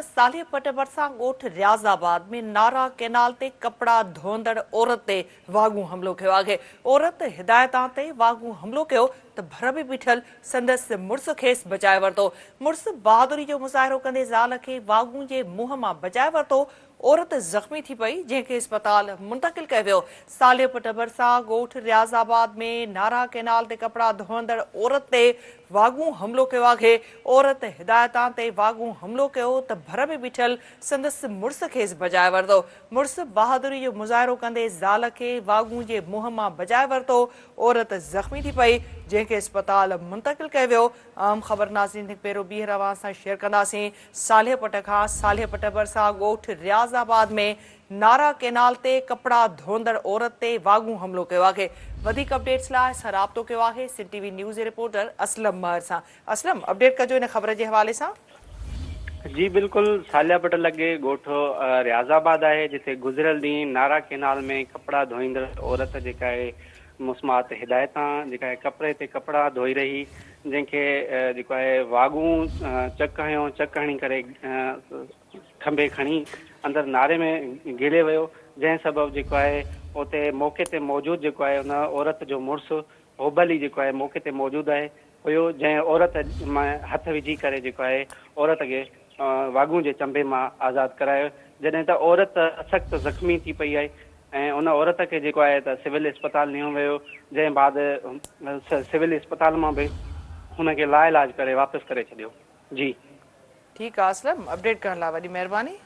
ته صالح پٽ ڀرسان ڳوٺ رياض آباد ۾ نارا ڪئنال تي ڪپڙا ڌوئندڙ عورت تي واڳون حملو ڪيو آهي. عورت هدايتان تي واڳون حملو ڪيو ته ڀر ۾ بيٺل سندس مڙس کيس بچائي ورتو. مڙس بهادري جو مظاهرو ڪندي زال کي واڳون جي منهن مان بچائي ورتو. عورت زخمي ٿي پئي، جنهن کي اسپتال منتقل ڪيو ويو. صالح پٽ ڀرسان ڳوٺ رياض آباد ۾ نارا ڪئنال تي ڪپڙا ڌوئندڙ عورت تي واڳون حملو ڪيو آهي. عورت هدايتان تي واڳون حملو ڪيو ته ڀر ۾ بيٺل سندس مڙس کيس بچائي ورتو. مڙس بهادري جو مظاهرو ڪندي زال کي واڳون جي منهن مان بچائي ورتو. عورت زخمي ٿي پئي، جنهن کي اسپتال منتقل ڪيو ويو. اهم خبر ناظرين هڪ ڀيرو ٻيهر اوهان سان شيئر ڪنداسين. صالح پٽ کان صالح پٽ ڀرسان ڳوٺ رياض آباد ۾ نارا ڪئنال تي ڪپڙا ڌوئندڙ عورت تي واڳون حملو ڪيو آهي. وڌيڪ اپڊيٽس لاء اسان رابطو ڪيو آهي سنڌ ٽي وي نيوز جي رپورٽر اسلم مهر سان. اسلم اپڊيٽ ڪجو ان خبر جي حوالي سان. جي بلڪل صالح پٽ لڳي ڳوٺ رياض آباد آهي جتي گذريل ڏينهن نارا ڪئنال ۾ ڪپڙا ڌوئيندڙ عورت جيڪا آهي مسمات هدايتان جيڪا آهي ڪپڙي تي ڪپڙا ڌوئي رهي جنهن کي جيڪو آهي واڳون چڪ هنيو چڪ هڻي ڪري کنڀي کڻي اندر ناري ۾ گهلي ويو جنهن سبب جيڪو آهي اتي موقعي تي موجود جيڪو آهي ان عورت جو مڙس هوبلي جيڪو آهي موقعي تي موجود آهي هيو جنهن عورت ۾ هٿ وجهي ڪري جيڪو آهي عورت کي واڳون جي چنبي مان آزاد ڪرايو جڏهن ته عورت سخت زخمي ٿي پئي آهي ۽ ان عورت کي جيڪو آهي ته سول اسپتال نيو ويو جنهن بعد سول اسپتال مان به هن کي لاعلاج ڪري واپس ڪري ڇڏيو جي. ٺيڪ آ اسلم اپڊيٽ ڪرڻ لاء وڏي مهرباني.